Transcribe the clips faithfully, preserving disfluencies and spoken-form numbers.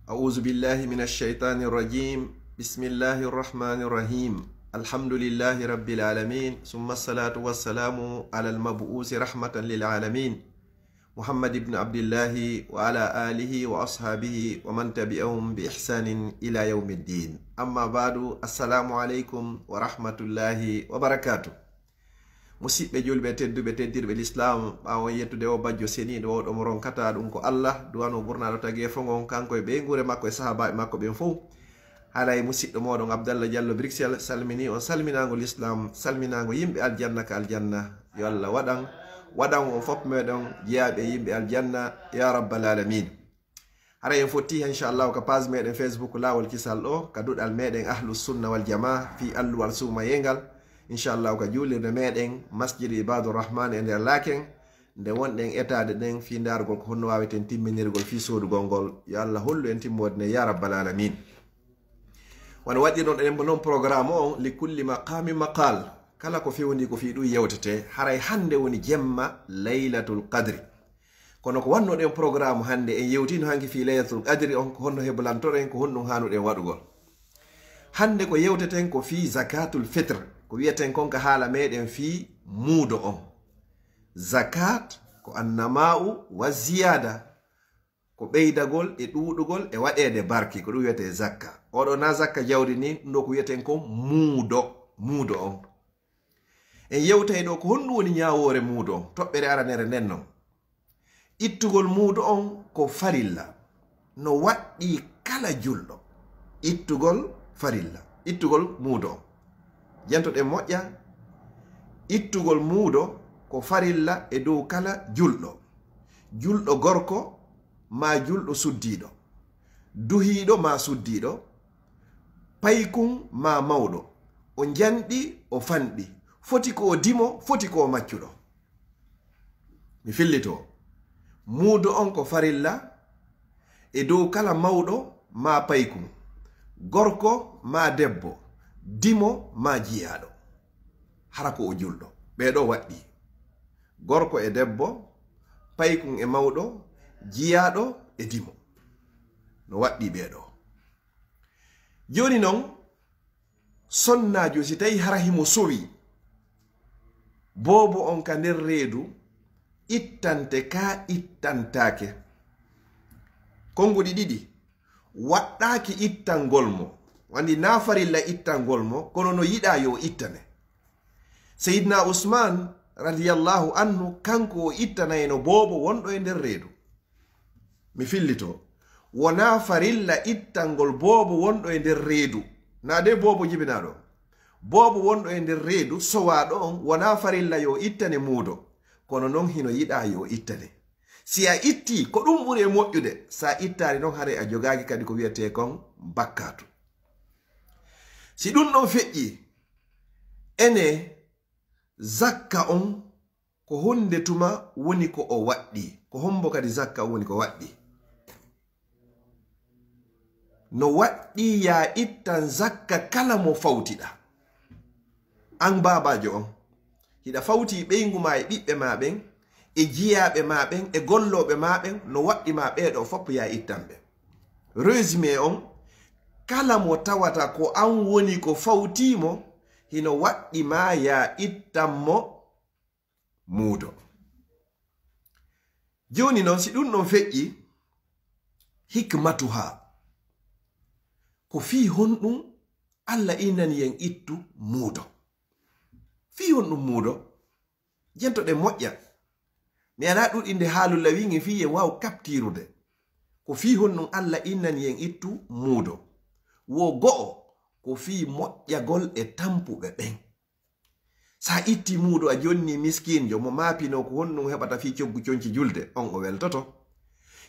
أعوذ بالله من الشيطان الرجيم. بسم الله الرحمن الرحيم. الحمد لله رب العالمين، ثم الصلاة والسلام على المبعوث رحمة للعالمين، محمد بن عبد الله، وعلى آله وأصحابه ومن تبعهم بإحسان إلى يوم الدين. أما بعد، السلام عليكم ورحمة الله وبركاته. Musiɓɓe julɓe tedduɓe, teddirɓe lislaam, ɓaawo yettude o bajjo seniiɗo, o ɗo mo ronkata ɗum ko Allah, duwano ɓurnaaɗo tageefo ngon, kanko e ɓeynguure makko e sahaabaaɓe makko ɓen fow. Haray musiɗɗo mooɗon Abdallah Diallo Bruxelles salmini on salminaango lislaam, salminaango yimɓe aljanna ka aljanna. Yo Allah waɗan, waɗan on fof meɗen jeyaaɓe yimɓe aljanna, ya rabbal alamin. Haray en fotti, inchallahu, ka page meɗen Facebook Laawol Kisal ɗo, ka duɗal meɗen Ahlu Sunna wal Jamaa fii alluwal suumayengal. Inchallahu, ka juulirde meɗen Masjidu Ibaadu Rahmaan e nder Laaken, nde wonɗen etaade ɗen fii ndaarugol ko honno waaweten timminirgol fii soodugol ngol. Yo Allah hollu en timmoode nden, ya rabbal alamin. Wano waɗirɗon ɗen non programme on, li kulli maqaami maqal. Kala ko fewndii ko fii ɗum yewtete, haray hannde woni jemma Laylatul Qadri. Kono ko wanno ɗen programme hannde, en yewtino hanki fii Laylatul Qadri on, ko honno hebulantoɗen, ko honɗum haanuɗen waɗugol. Hannde ko yewteten ko fii zakatul fitr, ko wi'eten kon ka haala meɗen fii muudo on. Zakat ko annama'u wa ziyada, ko ɓeydagol e ɗuuɗugol e waɗeede barke, ko ɗum wiyetee zakka. Oɗo na zakka jawdi ni, ɗum ɗo ko wiyeten kon muudo, muudo on. En yewtay ɗo ko honɗum woni ñaawoore muudo on, toɓɓere aranere nden non. Ittugol muudo on ko farilla, no waɗɗii kala julɗo. Ittugol farilla, ittugol muudo on. Jantoɗen moƴƴa, ittugol muudo ko farilla e dow kala julɗo. Julɗo gorko maa julɗo suddiiɗo, duhiiɗo maa suddiiɗo, paykun maa mawɗo, o njanɗi, o fanɗi, foti ko o dimo, foti ko o maccuɗo. Mi fillito. Muudo on ko farilla e dow kala mawɗo maa paykun, gorko maa debbo, dimo maa jiyaaɗo. Hara ko o julɗo. Ɓee ɗo waɗɗii. Gorko e debbo, paykun e mawɗo, jiyaaɗo e dimo. No waɗɗii ɓee ɗo. Jooni non, sonnaajo, si tawi hara himo sowi, boobo on ka nder reedu ittante kaa ittantaake. Konnguɗi ɗiɗi, waɗɗaaki ittangol mo. Wandi na farilla ittangol mo, kono no yiɗaa yo o ittane. Seydina Usmaan radiyallahu anhu, kanko o ittanayno boobo wonɗo e nder reedu. Mi fillito. Wonaa farilla ittangol boobo wonɗo e nder reedu. Naa de boobo jibinaaɗo. Boobo wonɗo e nder reedu sowaaɗo on, wonaa farilla yo ittane muudo. Kono non hino yiɗaa yo ittane. Si a ittii, ko ɗum ɓuri e moƴƴude. Si a ittaali non, haray a jogaaki kadi ko wiyetee kon bakkaatu. Si ɗum ɗon feƴƴii, ene zakka on ko honde tuma woni ko o waɗɗii? Ko hombo kadi zakka on woni ko waɗɗii? No waɗɗii yaa ittan zakka kala mo fawtiɗaa. An baabaajo on, hiɗa fawtii ɓeyngu maa e ɓiɓɓe maa ɓen, e jiyaaɓe maa ɓen, e gollooɓe maa ɓen, no waɗɗi maa ɓee ɗoo fof yaa ittan ɓe. Résumé on, kala mo tawata ko an woni ko fawtii mo, hino waɗɗi maa yaa ittan mo muudo. Jooni non, si ɗum ɗon feƴƴi, hikmatuha, ko fii honɗum Alla innani en ittu muudo? Fii honɗum muudo? Jentoɗen moƴƴa. Mi alaa ɗuɗinde haalulla wiŋi fii en waaw kaptiirude. Ko fii honɗum Alla innani en ittu muudo? Wo go'o, ko fii moƴƴagol e tampuɓe ɓen. Sa itti muudo a jonni miskinjo mo maapino ko honɗum heɓata fii coggu conci julde, on o weltoto.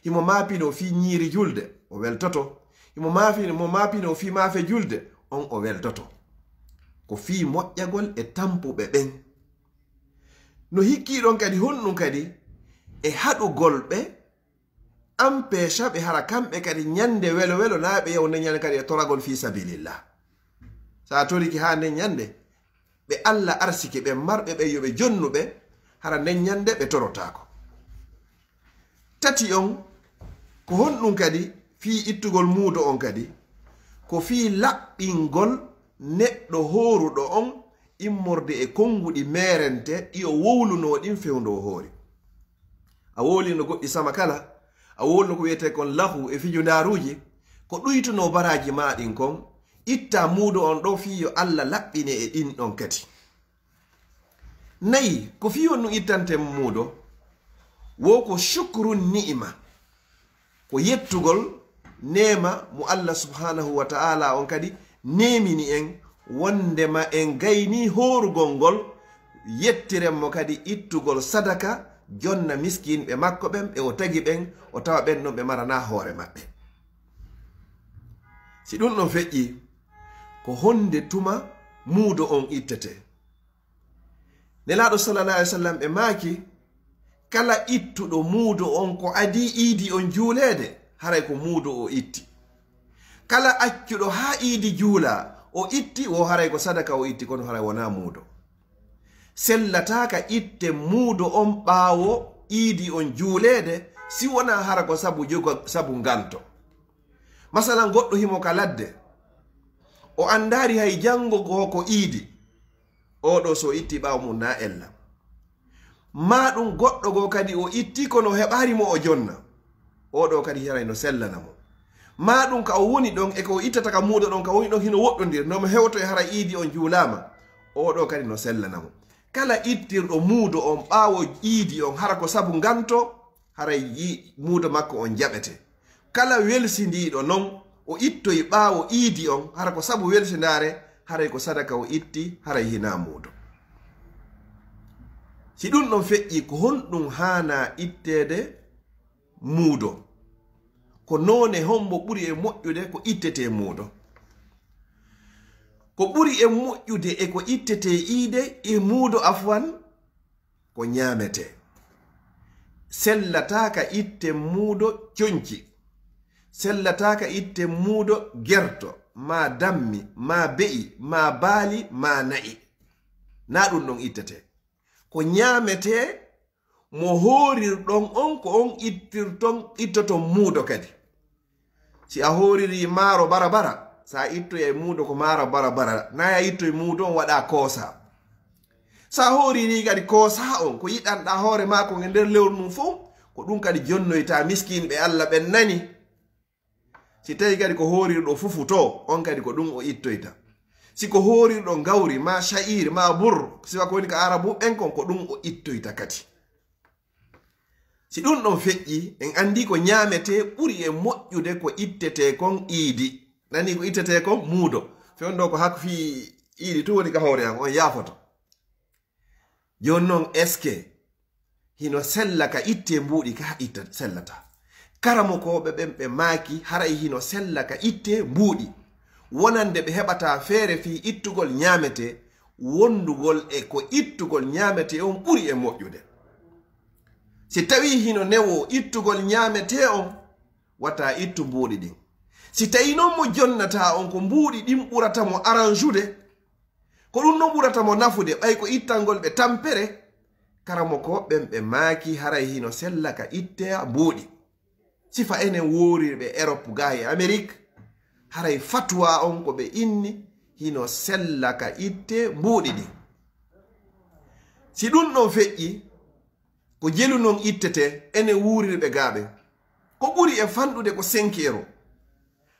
Himo maapino fii ñiiri julde, o weltoto. Himo maafino, mo maapino fii maafe julde, on o weltoto. Ko fii moƴƴagol e tampuɓe ɓen. No hikkii ɗon kadi honɗum kadi e haɗugol ɓe, empêcha ɓe hara kamɓe kadi ñande welo welo naa ɓe yaw nden ñande kadi e toragol fii sabilillah. Sa toriki haa nden ñande, ɓe Alla arsiki ɓe marɓe ɓe yo ɓe jonnu ɓe, hara nden ñande ɓe torotaako. Tati on, ko honɗum kadi fii ittugol muudo on kadi, ko fii laɓɓingol neɗɗo hooruɗo on immorde e konnguɗi meerente ɗi o wowlunoo ɗin fewndo o hoori. A wowlino goɗɗi sama kala, a wowlino ko wiyetee kon lahu e fijundaaruuji, ko ɗuytunoo baraaji maa ɗin kon, ittaa muudo on ɗoo fii yo Alla laɓɓine e ɗin ɗon kadi. Nayi, ko fii honɗun ittanten muudo? Wo ko shukrun ni'ima, ko yettugol neema mo Alla subhaanahu wa ta'aalaa on kadi neemini en, wonndema en gaynii hoorugol ngol, yettiren mo kadi ittugol sadaka, jonna miskinɓe makko ɓen, ɓe o tagi ɓen, o tawa ɓen ɗon ɓe maranaa hoore maɓɓe. Si ɗun ɗon feƴƴii, ko honnde tuma muudo on ittetee? Nelaaɗo sallallahu alaihi wasallam ɓe maaki, kala ittuɗo muudo on ko adii iidi on juuleede, haray ko muudo o itti. Kala accuɗo haa iidi juulaa, o itti, wo haray ko sadaka o itti, kono haray wonaa muudo. Sellataa ka itte muudo on ɓaawo iidi on juuleede, si wonaa hara ko sabu jogo-, sabu nganto. Masalan, goɗɗo himo ka ladde, o anndaari hay janngo ko, ko iidi, oo ɗoo so itti ɓaawo mun na ella. Maa ɗun goɗɗo goo kadi o itti kono heɓaari mo o jonna, oo ɗoo kadi haray no sellana mo. Maa ɗun ka o woni ɗon e ko o ittata ka muudo ɗon ka woni ɗon hino woɗɗondiri, no mo hewto e haray iidi on juulaama, oo ɗoo kadi no sellana mo. Kala ittirɗo muudo on ɓaawo iidi on hara ko sabu nganto, haray yi-, muudo makko on jaɓete. Kala welsindiiɗo non, o ittoy ɓaawo iidi on, hara ko sabu welsindaare, haray ko sadaka o itti, haray hinaa muudo. Si ɗun ɗon feƴƴii, ko honɗun haanaa itteede muudo? Ko noone hombo ɓuri e moƴƴude ko ittetee muudo? Ko ɓuri e moƴƴude e ko ittetee iide e muudo, afwan, ko ɲaametee. Sellataa ka itte muudo conci. Sellataa ka itte muudo gerto, maa dammi, maa be'i, maa baali, maa na'i. Naa ɗun ɗon ittetee. Ko ɲaametee mo hoorirɗon on, ko on ittirton, ittoton muudo kadi. Si a hooriri maaro bara bara, sa ittoyay muudo ko maaro bara bara, na a ittoy muudo on waɗa koosa. Sa hooriri kadi koosa on, ko yiɗanɗaa hoore maa kon e nder lewru ndun fow, ko ɗun kadi jonnoyta miskinɓe Alla ɓen nani. Si tawi kadi ko hoorirɗo fufu to, on kadi ko ɗun o ittoyta. Si ko hoorirɗo ngawri, maa sha'ir, maa burr, siwa ko woni ka Arabu ɓen kon, ko ɗun o ittoyta kadi. Si ɗun ɗon feƴƴi, en anndi ko ɲaametee ɓuri e moƴƴude ko ittetee kon iidi. Nani ko ittetee kon? Muudo. Fewndo ko hakko fii iidi tun woni ka hoore an, on yaafoto. Jooni non, est-ce que hino sella ka ittee mbuuɗi ka itta, sellataa? Karamokooɓe ɓen ɓe maaki, haray hino sella ka ittee mbuuɗi. Wonande ɓe heɓataa feere fii ittugol ɲaametee, wondugol e ko ittugol ɲaametee on ɓuri e moƴƴude. Si tawii hino newoo ittugol ɲaametee on, wata ittu mbuuɗi ɗin. Si tawii non mo jonnataa on ko mbuuɗi ɗin ɓurata mo aranjude, ko ɗun non ɓurata mo nafude, ɓay ko ittangol ɓe tampere, karamokooɓe ɓen ɓe maaki haray hino sella ka ittee mbuuɗi. Sifa enen woorirɓe Erop gaa e Amerik, haray fatuwa on ko ɓe inni hino sella ka ittee mbuuɗi ɗin. Si ɗun ɗon feƴƴi, ko jelu non ittetee, enen wuurirɓe gaa ɓen. Ko ɓuri e fanɗude ko cinq euros.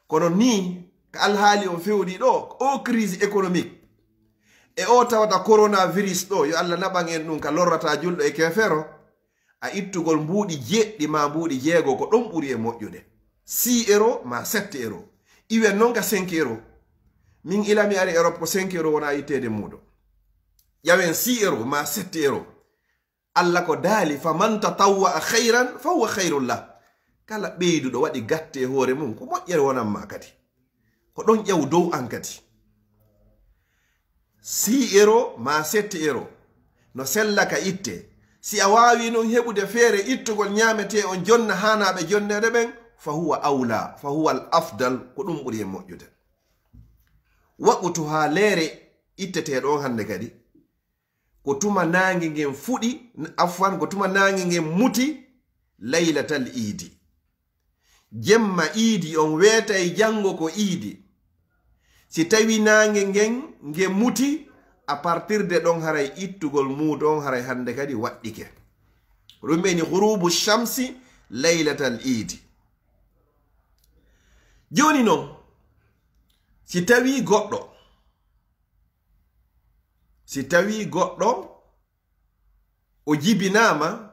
Kono nii, ka alhaali on fewɗi ɗoo, oo crise économique, e oo tawata coronavirus ɗoo, yo Alla naɓan en ɗun ka lorrata julɗo e keefeero, a ittugol mbuuɗi jeeɗiɗi maa mbuuɗi jeego, ko ɗon ɓuri e moƴƴude. Six euros maa sept euros. Iwen non ka cinq euros. Min ila mi ari Europe ko cinq euros wona itteede muudo. Ƴawen six euros maa sept euros. Alla ko daali, "Faman tatawwa'a khayran fa huwa khayrun lah." Kala ɓeyduɗo waɗi gatte e hoore mun, ko moƴƴere wonan ma kadi. Ko ɗon ƴaw dow an kadi. Six euros maa sept euros. No sella ka itte. Si a waawi non heɓude feere ittugol ɲaametee on jonna haanaaɓe jonneede ɓen, fa huwa awla, fa huwa al afdal, ko ɗum ɓuri e moƴƴude. Waqtu haa leere ittetee ɗon hannde kadi, ko tuma naange ngen fuɗi, afwan, ko tuma naange ngen muti laylatal iidi. Jemma iidi on weetay janngo ko iidi. Si tawi naange ngen nge muti, à partir de ɗon haray ittugol muudo on haray hannde kadi waɗɗike. Ko ɗum ɓe ni ghurubu shamsi laylatal iidi. Jooni non, si tawi goɗɗo, si tawi goɗɗo o jibinaama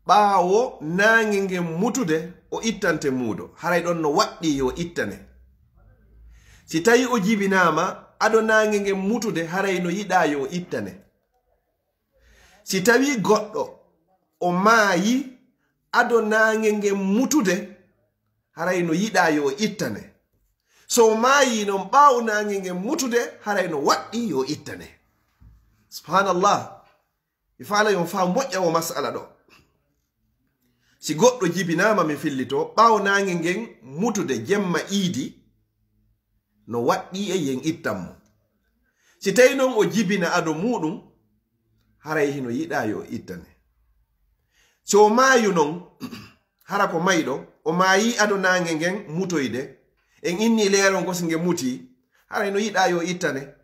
ɓaawo naange ngen mutude, o ittante muudo, haray ɗon no waɗɗii yo ittane. Si tawi o jibinaama ado naange ngen mutude, haray no yiɗaa yo ittane. Si tawi goɗɗo o maayi ado naange ngen mutude, haray no yiɗaa yo ittane. So o maayi non ɓaawo naange ngen mutude, haray no waɗɗii yo ittane. Subhanallah. Mi faala yon faa moƴƴa o masala ɗo. Si goɗɗo jibinaama, mi fillito, ɓaawo naange ngen mutude jemma iidi, no waɗɗii e yen ittan mo. Si tawi non o jibina ado muuɗum, haray hino yiɗaa yo ittane. Si o maayu non, hara ko mayɗo, o maayi ado naange ngen mutoyde, en inni leeron ko si nge muti, haray no yiɗaa yo ittane.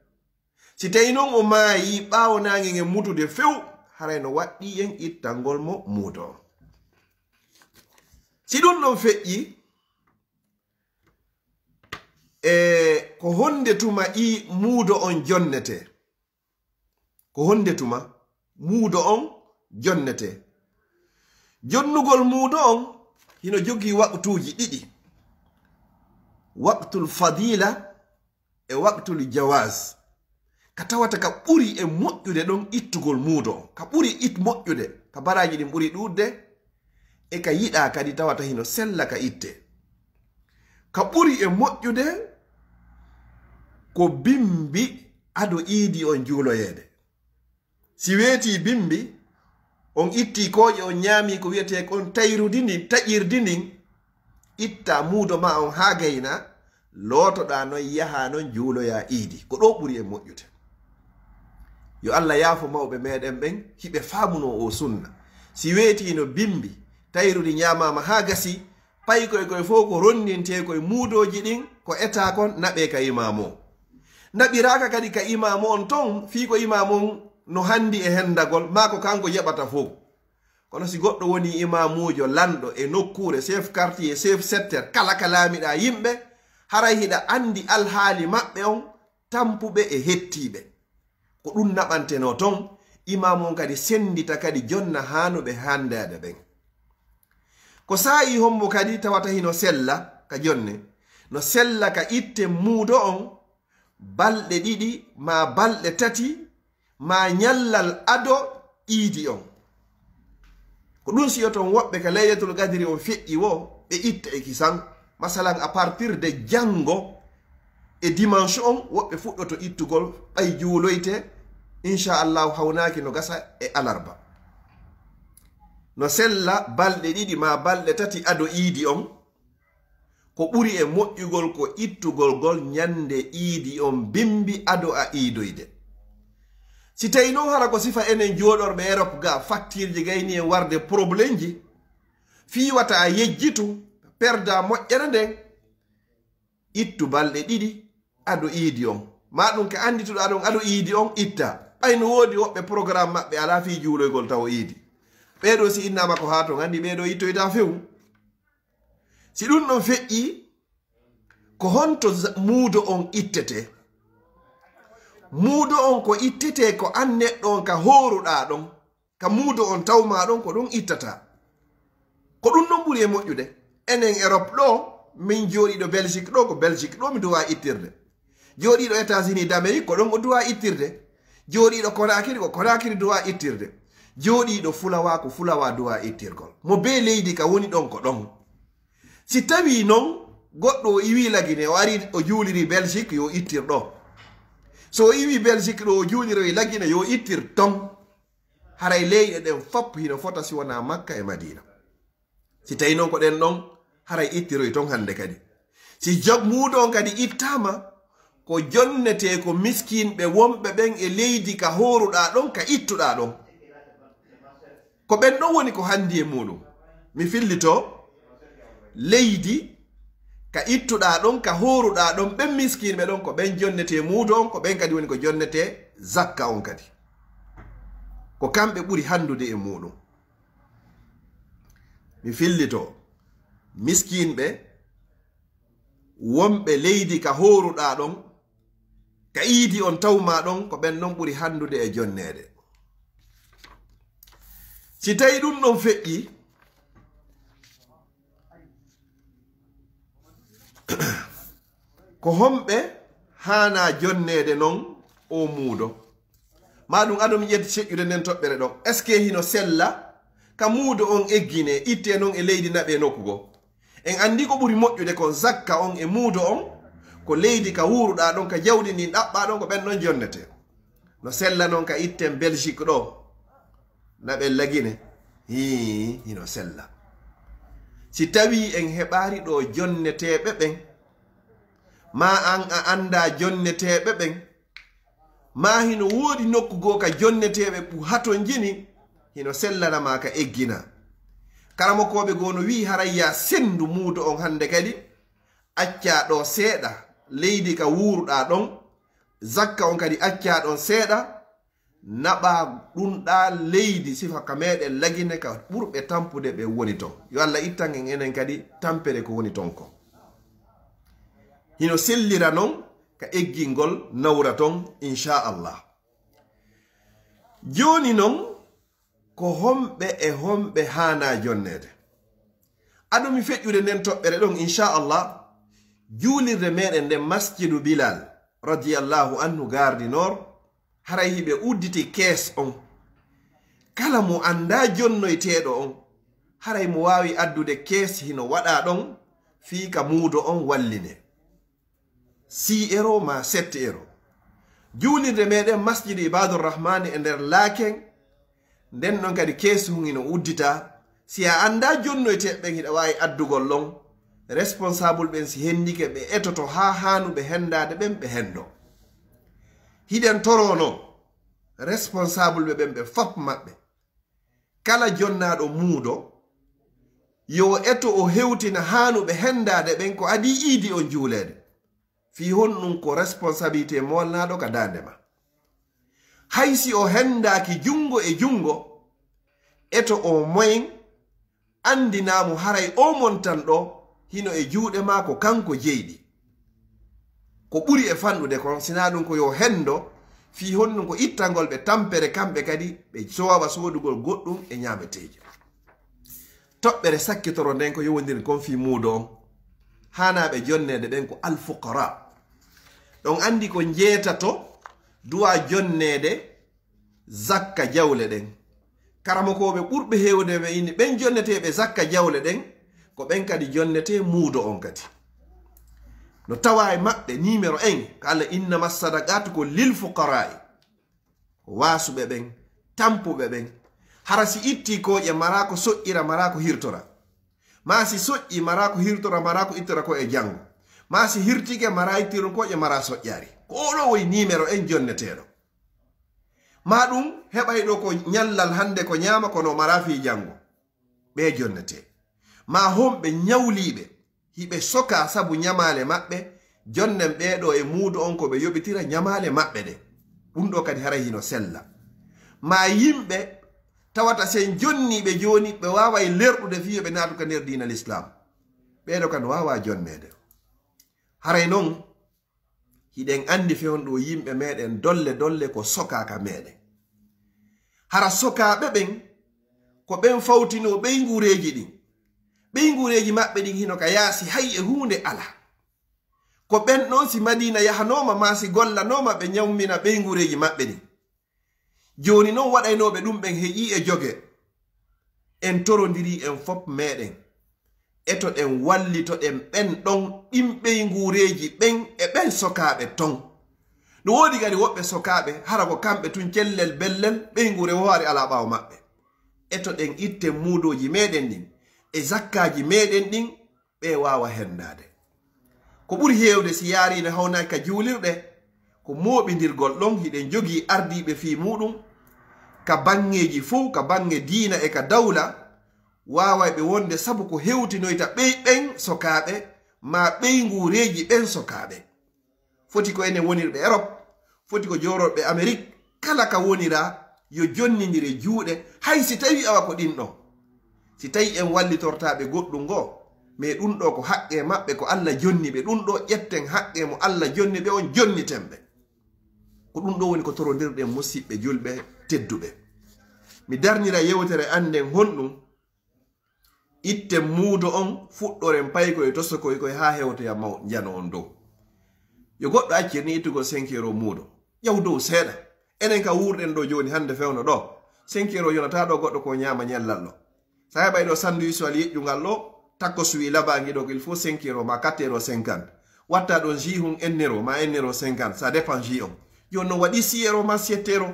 Si tawi non o maayi ɓaawo naange ngen mutude few, haray no waɗɗii en ittangol mo muudo on. Si ɗum non feƴƴi, e ko honde tuma i muudo on jonnete? Ko honde tuma muudo on jonnete? Jonnugol muudo on hino jogii waqtuuji ɗiɗi. Waqtul fadila e waqtul jawaz. Ka tawata ka ɓuri e moƴƴude ɗon ittugol muudo on. Ka ɓuri it moƴƴude. Ka baraaji ɗin ɓuri ɗuuɗde. E ka yiɗaa kadi tawata hino sella ka itte. Ka ɓuri e moƴƴude ko bimbi ado iidi on juuloyeede. Si weetii bimbi, on ittii kooƴe, on ñaamii ko wiyetee kon tayrudi ndin, taƴirdi ndin, ittaa muudo maa on haa gayna, lootoɗaa non, yahaa non, juuloyaa iidi. Ko ɗoo ɓuri e moƴƴude. Yo Allah yaafo mawɓe meɗen ɓen, hiɓe faamunoo oo sunna. Si weetiino bimbi, tayrudi ñaamaama haa gasi, paykoy koy fow ko rondintee koy muudooji ɗin, ko etaa kon, naɓee ka imaamu on. Naɓiraaka kadi ka imaamu on ton, fii ko imaamu on no hanndi e hendagol, maa ko kanko jaɓata fow. Kono si goɗɗo wonii imaamuujo, lanɗo e nokkuure, chef quartier, chef secteur, kala ka laamiɗaa yimɓe, haray hiɗa anndi alhaali maɓɓe on, tampuɓe e hettiiɓe. Ko ɗum naɓantenoo ton, imaamu on kadi senndita kadi jonna haanuɓe hanndeede ɓen. Ko saa'i hombo kadi tawata hino sella ka jonne? No sella ka itte muudo on balɗe ɗiɗi maa balɗe tati maa ñallal ado iidi on. Ko ɗum siyoton woɓɓe ka Laylatul Qadri on feƴƴi woo, ɓe itta e kisan. Masalan, à partir de janngo e dimanche on, woɓɓe fuɗɗoto ittugol, ɓay juuloyte, inchallahu, hawnaaki no gasa e alarba. No sella balɗe ɗiɗi maa balɗe tati ado iidi on. Ko ɓuri e moƴƴugol ko ittugol ngol ñande iidi on bimbi ado a iidoyde. Si tawi non hara ko sifa enen jooɗorɓe Europe ga, faktiirji gayni en warde problemji, fii wata a yejjitu, perda moƴƴere nden, ittu balɗe ɗiɗi ado iidi on. Maa ɗum ka anndituɗaa ɗon ado iidi on, itta. Ɓay no woodi woɓɓe programme maɓɓe alaa fii juuloygol tawo iidi. Ɓee ɗoo si innaama ko haa ton, anndi ɓee ɗoo ittoytaa few. Si ɗum ɗon feƴƴi, ko honto za-, muudo on ittetee? Muudo on ko ittetee ko an neɗɗo on ka hooruɗaa ɗon, ka muudo on tawmaa ɗon ko ɗum ittataa. Ko ɗum ɗon ɓuri e moƴƴude. Enen Europe ɗoo, min jooɗiiɗo Belgique ɗoo, ko Belgique ɗoo mi duwaa ittirde. Jooɗiiɗo États-Unis d'Amérique ko ɗon o duwaa ittirde. Jooɗiiɗo Conakry ko Conakry duwaa ittirde. Jooɗiiɗo Fulawaa ko Fulawaa duwaa ittirgol. Mo bee leydi ka woni ɗon ko ɗon. Si tawii non goɗɗo o iwii Lagine, o ari o juuliri Belgique, yo ittir ɗoo. So o iwii Belgique ɗoo, o juuliroyi Lagine, yo ittir ton. Haray leyɗe ɗen fop hino fota si wonaa Makka e Madiina. Si tawi non ko ɗen ɗon, haray ittiroy ton hannde kadi. Si jog muudo on kadi ittaama, ko jonnetee ko miskinɓe wonɓe ɓen e leydi ka hooruɗaa ɗon, ka ittuɗaa ɗon. Ko ɓen ɗon woni ko hanndi e muuɗum. Mi fillito, leydi ka ittuɗaa ɗon, ka hooruɗaa ɗon, ɓen miskinɓe ɗon, ko ɓen jonnetee muudo on, ko ɓen kadi woni ko jonnetee zakka on kadi. Ko kamɓe ɓuri hanndude e muuɗum. Mi fillito, miskinɓe wonɓe leydi ka hooruɗaa ɗon, ka iidi on tawmaa ɗon, ko ɓen ɗon ɓuri hanndude e jonneede. Si tawi ɗum ɗon feƴƴi, ko homɓe haanaa jonneede non o muudo? Maa ɗum ado mi ƴetti seƴƴude nden toɓɓere ɗon. Est-ce que hino sella ka muudo on eggine, ittee non e leydi naɓee nokku goo? En anndi ko ɓuri moƴƴude kon zakka on e muudo on, ko leydi ka wuuruɗaa ɗon, ka jawdi ndin ɗaɓɓaa ɗon, ko ɓen ɗon jonnetee. No sella non ka itten Belgique ɗoo, naɓen Lagine. Hii, hino sella. Si tawii en heɓaari ɗoo jonneteeɓe ɓen, maa an a anndaa jonneteeɓe ɓen, maa hino woodi nokku goo ka jonneteeɓe ɓu hatonjini, hino sellana maa ka eggina. Karamokooɓe goo no wi'i haray yaa senndu muudo on hannde kadi, accaa ɗoo seeɗa, leydi ka wuuruɗaa ɗon, zakka on kadi accaa ɗon seeɗa, naɓaa ɗun ɗaa leydi sifa ka meɗen Lagine ka ɓurɓe tampude ɓe woni ton. Yo Alla ittan en enen kadi tampere ko woni ton ko. Hino sellira non ka eggingol nawra ton, inchallah. Jooni non, ko homɓe e homɓe haanaa jonneede? Ado mi feƴƴude nden toɓɓere ɗon, inchallah, juulirde meɗen nden Masjidu Bilal, radiyallahu anhu, Gare du Nord, haray hiɓe udditi kees on. Kala mo anndaa jonnoyteeɗo on, haray mo waawi addude kees hino waɗaa ɗon fii ka muudo on walline. Six euros maa sept euros. Juulirde meɗen Masjidu Ibadur Rahmani e nder Laken, nden non kadi kees hun hino uddita. Si a anndaa jonnoyteeɓe ɓen, hiɗa waawi addugol ɗon. Responsable ɓen si hendike, ɓe etoto haa haanuɓe hendaade ɓen ɓe hendo. Hiɗen torono responsable ɓe ɓen ɓe fop maɓɓe, kala jonnaaɗo muudo, yo o eto o hewtina haanuɓe hendaade ɓen ko adii iidi on juuleede. Fii honɗun? Ko responsabilité moolnaaɗo ka daande ma. Hay si o hendaaki junngo e junngo, eto o moyen anndinaa mo haray o montan ɗoo hino e juuɗe maa, ko kanko jeyɗi. Ko ɓuri e fanɗude kon, sinaa ɗun ko yo hendo, fii honɗun? Ko ittangol ɓe tampere, kamɓe kadi ɓe soowa soodugol goɗɗun e ñaameteeji. Toɓɓere sakkitoro nden ko yowondiri kon fii muudo on. Haanaaɓe jonneede ɓen ko alfuqara. Ɗon anndi ko njeetato duwa jonneede zakka jawle ɗen. Karamokooɓe ɓurɓe heewde ɓe inni ɓen jonneteeɓe zakka jawle ɗen, ko ɓen kadi jonnetee muudo on kadi. No tawaa e maɓɓe numéro un, ko Alla, innama sadaqatu ko lil fuqara'i. Ko waasuɓe ɓen, tampuɓe ɓen. Hara si ittii kooƴe, maraa ko soƴƴira, maraa ko hirtora. Maa si soƴƴii, maraa ko hirtora, maraa ko ittora ko e janngo. Maa si hirtike, maraa ittiron kooƴe, maraa soƴƴaari. Ko oo ɗoo woni numéro un jonneteeɗo. Maa ɗum heɓay ɗoo ko ñallal hannde ko ñaama, kono maraa fii janngo. Ɓee jonnetee. Maa homɓe ñawliiɓe, hiɓe sokaa sabu ñamaale maɓɓe, jonnen ɓee ɗoo e muudo on ko ɓe yoɓitira ñamaale maɓɓe ɗen. Ɗum ɗoo kadi haray hino sella. Maa yimɓe tawata sen jonnii ɓe jooni, ɓe waaway lerɗude fii yo ɓe naatu ka nder diina Lislaam. Ɓee ɗoo kan waawaa jonneede. Haray non, hiɗen anndi fewndo yimɓe meɗen dolle dolle ko sokaa ka meɗen. Hara sokaaɓe ɓen, ko ɓen fawtinoo ɓeynguureeji ɗin. Ɓeynguureeji maɓɓe ɗin hino ka yaasi, hay e huunde alaa. Ko ɓen ɗon si Madiina yahanooma, maa si gollanooma, ɓe ñammina ɓeynguureeji maɓɓe ɗin. Jooni non, waɗaynooɓe ɗum ɓen heƴii e joge. En torondirii en fop meɗen. Eto ɗen wallitoɗen ɓen ɗon, ɗin ɓeynguureeji ɓen e ɓen sokaaɓe ton. No woodi kadi woɓɓe sokaaɓe, hara ko kamɓe tun cellel bellel, ɓeynguure woo ari alaa ɓaawo maɓɓe. Eto ɗen itten muudooji meɗen ɗin e zakkaaji meɗen ɗin, ɓe waawa hendaade. Ko ɓuri heewde, si yaarii no hawnaaki ka juulirɗe, ko mooɓindirgol ɗon. Hiɗen jogii ardiiɓe fii muuɗum ka baŋŋeeji fow, ka baŋŋe diina e ka dawla, Waawayɓe wonde sabu ko hewtinoyta ɓey ɓen sokaaɓe, maa ɓeynguureeji ɓen sokaaɓe. Foti ko enen wonirɓe Erop, foti ko joororɓe Amerik, kala ka wonira yo jonnindire juuɗe, hay si tawi awa ko ɗin ɗon. Si tawi en wallitortaaɓe goɗɗum ngoo, mais ɗum ɗoo ko haqqe maɓɓe, ko Alla jonni ɓe, ɗum ɗoo ƴetten haqqe mo Alla jonni ɓe on, jonniten ɓe. Ko ɗum ɗoo woni ko torondirɗen, musiɓɓe julɓe tedduɓe. Mi darnira yewtere annden honɗum, itten muudo on, fuɗɗoren paykoy e tosokoy koy haa hewtoya maw njano on dow. Yo goɗɗo accir ni ittugol cinq euro muudo. Yaw dow seeɗa. Enen ka wuurɗen ɗoo jooni hannde fewndo ɗoo. Cinq euro yonataa ɗoo goɗɗo ko ñaama ñallal ɗoo. Sa heɓay ɗoo sandwich walla yeƴƴungal ɗoo, tacos wi labaangi ɗoo, il faut cinq euro ma quatre euro cinquante. Watta ɗon jus hun un euro ma un euro cinquante, ça dépend jus on. Jooni non waɗi six euro ma sept euro.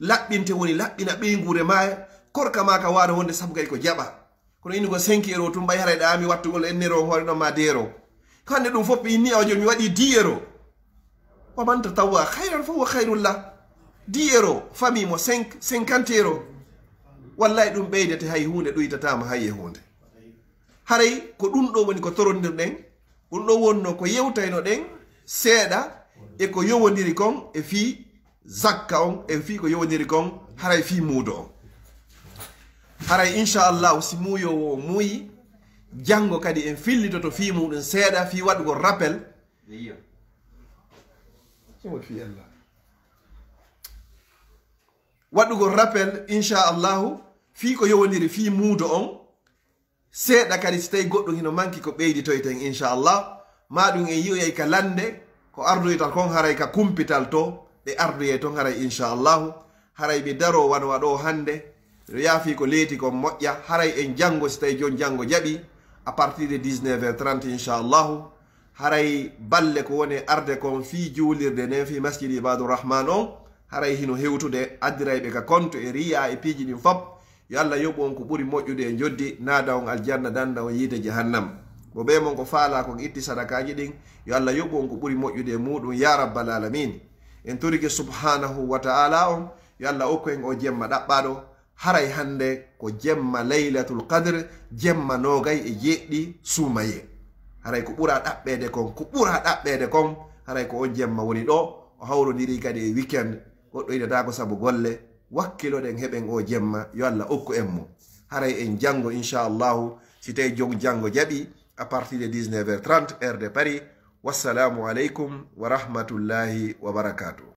Laɓɓinte woni laɓɓina ɓeynguure ma e korka ma ka waano wonde sabu kay ko jaɓa. Kono inni ko cinq euro tun ɓay haray ɗaami wattugol un euro hoore ɗon ma deux euro. Ko hannde ɗum fof inni o jooni mi waɗi dix euro. Wa man tatawwa khayran fa huwa khayrun lah. Dix euro, famille mo cinq, cinquante euro. Wallahi ɗum ɓeydete hay huunde, ɗuytataama hay e huunde. Haray ko ɗum ɗoo woni ko torondirɗen, ɗum ɗoo wonno ko yewtaynoɗen seeɗa e ko yowondiri kon e fii zakka on, e fii ko yowondiri kon, haray fii muudo on. Haray inchallahu si muuyoowo o muuyi, janngo kadi en fillitoto fii muuɗum seeɗa fii waɗugol rappel. Iyo. Fii Allah. Waɗugol rappel, inchallahu, fii ko yowondiri fii muudo on. Seeɗa kadi, si tawi goɗɗum hino manki ko ɓeyditoyten, inchallah. Ma ɗum en yi'oyay ka lannde, ko ardoyta kon haray ka kumpital to, ɗe ardoyay ton haray, inchallahu. Haray mi daro wano waɗo hannde, miɗo yaafi ko leeti kon moƴƴa, haray en janngo, si tawi jon janngo jaɓi, à partir de dix-neuf heures trente, inchallahu. Haray balle ko woni arde kon fii juulirde nden, fii Masjid Ibadur Rahman on, haray hino hewtude, addirayɓe ka konto e riya e piiji ɗin fop. Yo Allah yoɓu on ko ɓuri moƴƴude e njoddi, naada on aljanna, danda on yiite jahannam. Mo ɓe mon ko faala kon itti sadakaaji ɗin, yo Allah yoɓu on ko ɓuri moƴƴude e muuɗum, ya rabbal alamin. En torike subhanahu wa ta'ala on, yo Allah okku en o jemma ɗaɓɓaaɗo, haray hannde ko jemma Laylatul Qadr, jemma noogay e jeeɗiɗi suumayee. Haray ko ɓura ɗaɓɓeede kon, ko ɓura ɗaɓɓeede kon, haray ko on jemma woni ɗo, o hawrondiri kadi e weekend, goɗɗo yiɗataako sabu golle, wakkiloɗen heɓen o jemma, yo Allah okku en mo. Haray en janngo, inchallahu, si tawi jom janngo jaɓi, à partir de dix-neuf heures trente, heure de Paris. Wassalamu aleykum wa rahmatullahi wa barakatuh.